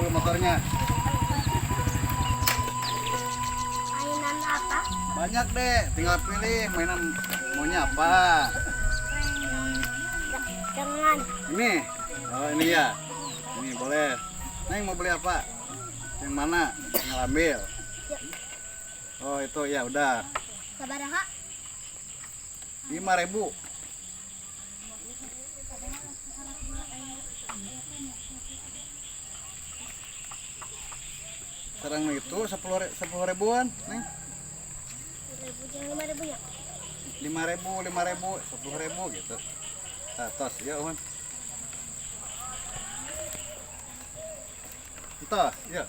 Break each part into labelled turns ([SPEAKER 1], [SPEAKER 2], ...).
[SPEAKER 1] dulu motornya.
[SPEAKER 2] Mainan apa?
[SPEAKER 1] Banyak deh, tinggal pilih mainan maunya apa.
[SPEAKER 2] Jangan.
[SPEAKER 1] Ini, oh ini ya, ini boleh. Neng mau beli apa? Yang mana? Tinggal ambil. Oh itu ya udah.
[SPEAKER 2] Sabaraha?
[SPEAKER 1] 5.000. Sekarang itu 10 ribuan, Neng.
[SPEAKER 2] 1.000 jeung 5.000 nya.
[SPEAKER 1] 5.000, 5.000, 10.000 gitu. Nah, tos, ya, Uman. Tos, ya.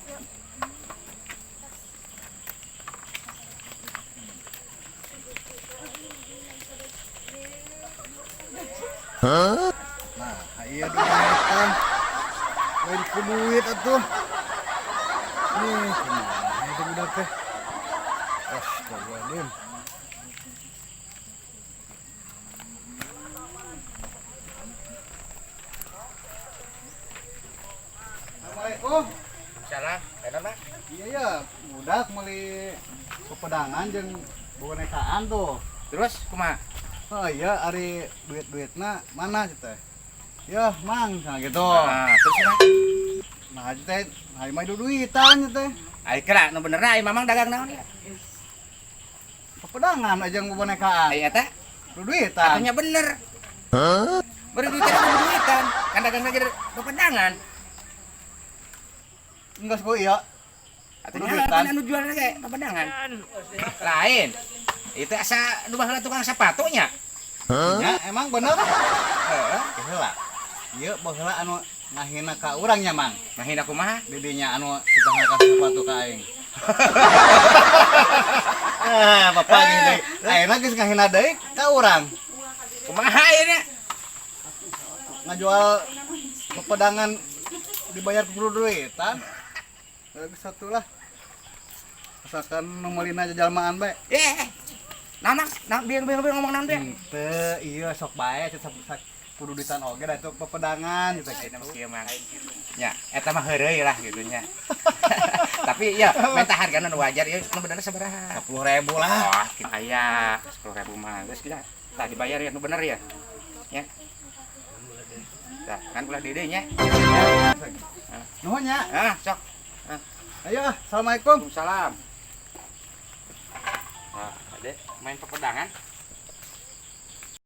[SPEAKER 1] Nah, iya duitan. Lain ku duit atuh. Nih, kumaha itu budak teh? Astagfirullahaladzim. Assalamualaikum.
[SPEAKER 3] Salah, enak mah.
[SPEAKER 1] Iya ya, budak meuli pepedangan jeung bonekaan tuh.
[SPEAKER 3] Terus kumaha?
[SPEAKER 1] Oh iya, ari duit-duitna mana sih teh? Ya, Mang, nah gitu.
[SPEAKER 3] Nah, terus kumaha?
[SPEAKER 1] Nah, aja teh, hari mah duitan teh.
[SPEAKER 3] Ai kira nu bener ai Mamang dagang naon ya?
[SPEAKER 1] Pepedangan aja jeung bonekaan.
[SPEAKER 3] Ai eta
[SPEAKER 1] Duitan.
[SPEAKER 3] atunya bener. Hah? Beri duitan kudu duitan. Kan dagang lagi pepedangan.
[SPEAKER 1] Enggak sih iya.
[SPEAKER 3] Atunya
[SPEAKER 1] Kudu duitan.
[SPEAKER 3] kan anu jual ge pepedangan. Lain. Itu asa nu baheula tukang sepatunya.
[SPEAKER 1] Ya, emang bener.
[SPEAKER 3] Heeh.
[SPEAKER 1] Heula. Ieu baheula anu ngahina ka urang nya, Mang.
[SPEAKER 3] Ngahina kumaha?
[SPEAKER 1] Didinya anu kita ngakak sepatu ka aing. Ah, bapak gini deui. Ayeuna geus ngahina deui ka urang.
[SPEAKER 3] Kumaha ieu nya?
[SPEAKER 1] Ngajual pepedangan dibayar kudu duitan. Lagi satu lah. Asalkan nu meulina jalmaan bae.
[SPEAKER 3] Eh. Naon Mang? Naon bieu bieu bieu ngomong naon bieu?
[SPEAKER 1] Henteu, iya sok bae sak kudu duitan oge da itu pepedangan gitu.
[SPEAKER 3] Ayeuna mah kieu Mang. Nya, eta mah heureuy lah gitu nya. Tapi ya minta hargana nu wajar ieu nu bener sabaraha?
[SPEAKER 1] 10.000 lah.
[SPEAKER 3] Wah, kita aya 10.000 mah. Geus kita tah dibayar ya nu bener ya. Ya. Tah, kan ulah deui nya.
[SPEAKER 1] Nuhun nya.
[SPEAKER 3] Ah, sok.
[SPEAKER 1] Ayo, ah, assalamualaikum.
[SPEAKER 3] Waalaikumsalam. Nah, Ade main pepedangan.